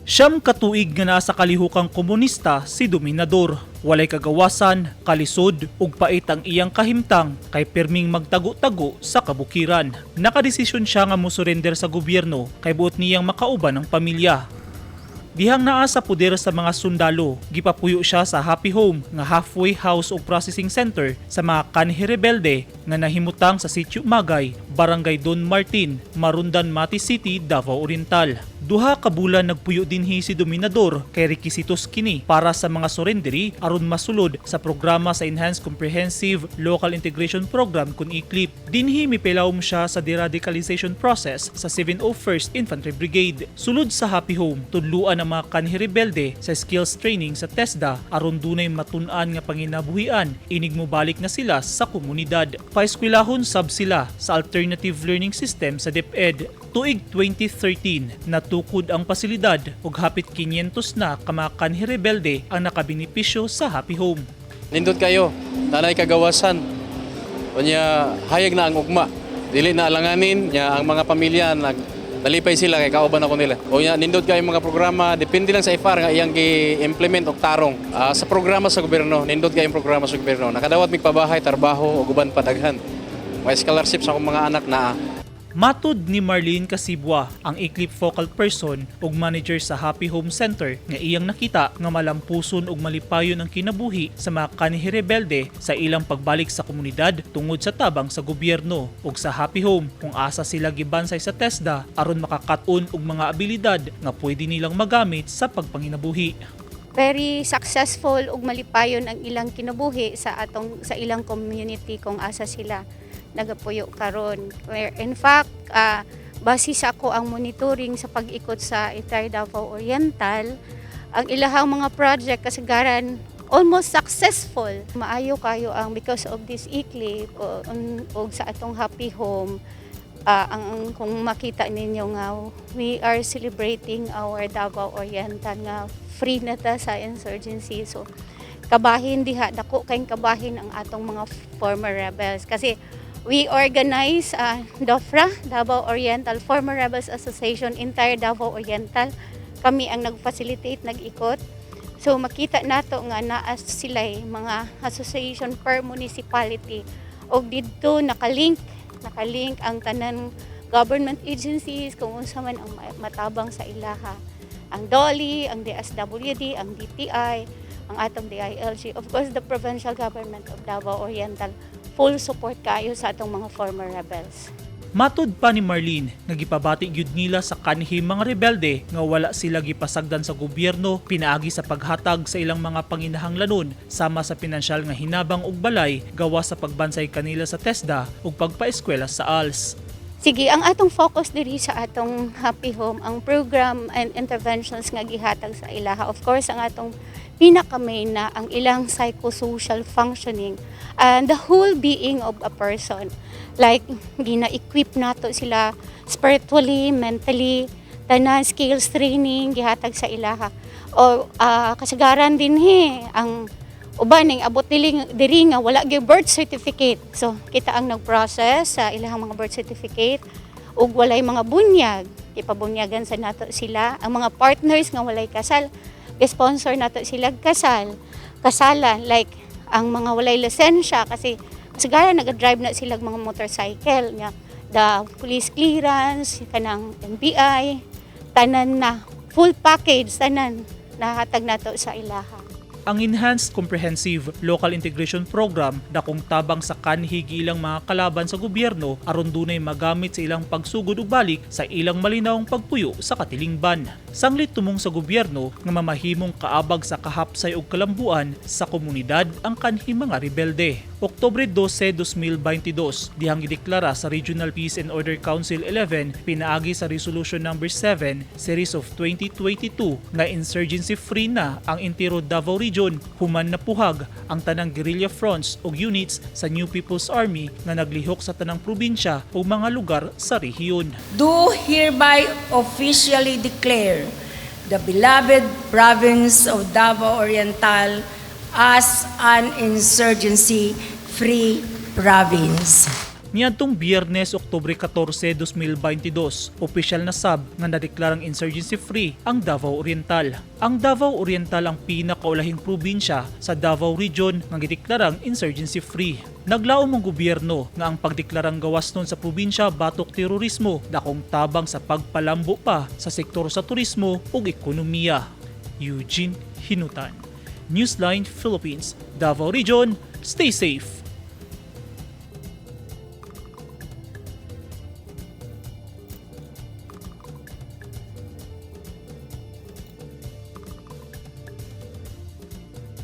9 ka tuig nga naa sa kalihukang komunista si Dominador. Walay kagawasan, kalisod ug pait ang iyang kahimtang kay pirming magtago-tago sa kabukiran. Nakadesisyon siya nga mosurrender sa gobyerno kay buot niyang makauban ang pamilya. Dihang naa sa puder sa mga sundalo, gipapuyo siya sa Happy Home nga halfway house ug processing center sa mga kanhi rebelde nga nahimutang sa Sitio Magay, Barangay Don Martin, Marundan, Mati City, Davao Oriental. 2 ka bulan nagpuyo dinhi si Dominador kay rekisitos kini para sa mga surrenderee aron masulod sa programa sa Enhanced Comprehensive Local Integration Program kun ECLIP. Dinhi mipilawom siya sa deradicalization process sa 701st Infantry Brigade. Sulod sa Happy Home, tudluan ang mga kanhi rebelde sa skills training sa TESDA aron dunay matun-an nga panginabuhian inig mobalik na sila sa komunidad. Paeskwelahon sab sila sa alternative learning system sa DepEd. Tuig 2013, natukod ang pasilidad ug hapit 500 na ka mga kanhi rebelde ang nakabenepisyo sa Happy Home. Nindot kayo, nanay kagawasan. Unya hayag na ang ugma. Dili na alanganin nya ang mga pamilya nag nalipay sila kay kauban ako nila. Unya nindot kayo mga programa, depende lang sa FR nga iyang gi-implement og tarong. Sa programa sa gobyerno, nindot kayo programa sa gobyerno. Nakadawat mig pabahay, trabaho ug uban pa daghan. May scholarship sa akong mga anak naa. Matud ni Marlene Casibua, ang ECLIP focal person ug manager sa Happy Home Center, nga iyang nakita nga malampuson ug malipayon ang kinabuhi sa mga kanhi rebelde sa ilang pagbalik sa komunidad tungod sa tabang sa gobyerno ug sa Happy Home kung asa sila gibansay sa TESDA aron makakaton og mga abilidad nga pwede nilang magamit sa pagpanginabuhi. Very successful ug malipayon ang ilang kinabuhi sa atong sa ilang community kung asa sila nagapuyo karon. Where in fact, base sa ako ang monitoring sa pag-ikot sa entire Davao Oriental, ang ilahang mga project kasagaran almost successful. Maayo kayo ang because of this ECLIP o sa atong Happy Home, ang kung makita ninyo nga we are celebrating our Davao Oriental nga free na ta sa insurgency. So kabahin diha, dako kayong kabahin ang atong mga former rebels kasi we organize DOFRA, Davao Oriental Former Rebels Association, entire Davao Oriental. Kami ang nag-facilitate, nag-ikot. So makita nato nga naa sila mga association per municipality og didto nakalink ang tanan government agencies kung unsa man ang matabang sa ilaha. Ang DOLE, ang DSWD, ang DTI, ang atong DILG, of course the provincial government of Davao Oriental, full support kayo sa atong mga former rebels. Matud pa ni Marlene nga gipabati gyud nila sa kanhi mga rebelde nga wala sila gipasagdan sa gobyerno pinaagi sa paghatag sa ilang mga panginahanglanon sama sa pinansyal nga hinabang ug balay gawa sa pagbansay kanila sa TESDA ug pagpaeskwela sa ALS. Sige, ang atong focus diri sa atong Happy Home, ang program and interventions nga gihatag sa ilaha. Of course, ang atong pinaka-main na ang ilang psychosocial functioning and the whole being of a person. Like, gina-equip nato sila spiritually, mentally, tanan skills training gihatag sa ilaha. O kasagaran din he ang uban ning abot dili diri nga wala gyud birth certificate. So kita ang nag-process sa ilahang mga birth certificate ug walay mga bunyag. Ipabunyagan sa nato sila. Ang mga partners nga walay kasal, sponsor nato sila kasal. Kasalan like ang mga walay lisensya kasi kasagaran nag-drive na sila mga motorcycle nga the police clearance kanang NBI, tanan na full package, tanan nahatag nato sa ilaha. Ang Enhanced Comprehensive Local Integration Program dakong tabang sa kanhi giilang mga kalaban sa gobyerno aron dunay magamit sa ilang pagsugod ug balik sa ilang malinawong pagpuyo sa katilingban. Sanglit tumong sa gobyerno nga mamahimong kaabag sa kahapsay ug kalambuan sa komunidad ang kanhi mga rebelde. Oktubre 12, 2022, dihang gideklara sa Regional Peace and Order Council 11 pinaagi sa Resolution Number 7 Series of 2022 nga insurgency free na ang entiro Davao Region human napuhag ang tanang guerrilla fronts ug units sa New People's Army nga naglihok sa tanang probinsya ug mga lugar sa rehiyon. Do hereby officially declare the beloved province of Davao Oriental as an insurgency-free province. Niadtong Biyernes, Oktubre 14, 2022, opisyal na sab nga nadeklarang insurgency free ang Davao Oriental. Ang Davao Oriental ang pinakaulahing probinsya sa Davao Region nga gideklarang insurgency free. Naglaom ang gobyerno nga ang pagdeklarang gawas nun sa probinsya batok terorismo dakong tabang sa pagpalambo pa sa sektor sa turismo ug ekonomiya. Eugene Hinutan, Newsline Philippines, Davao Region, stay safe.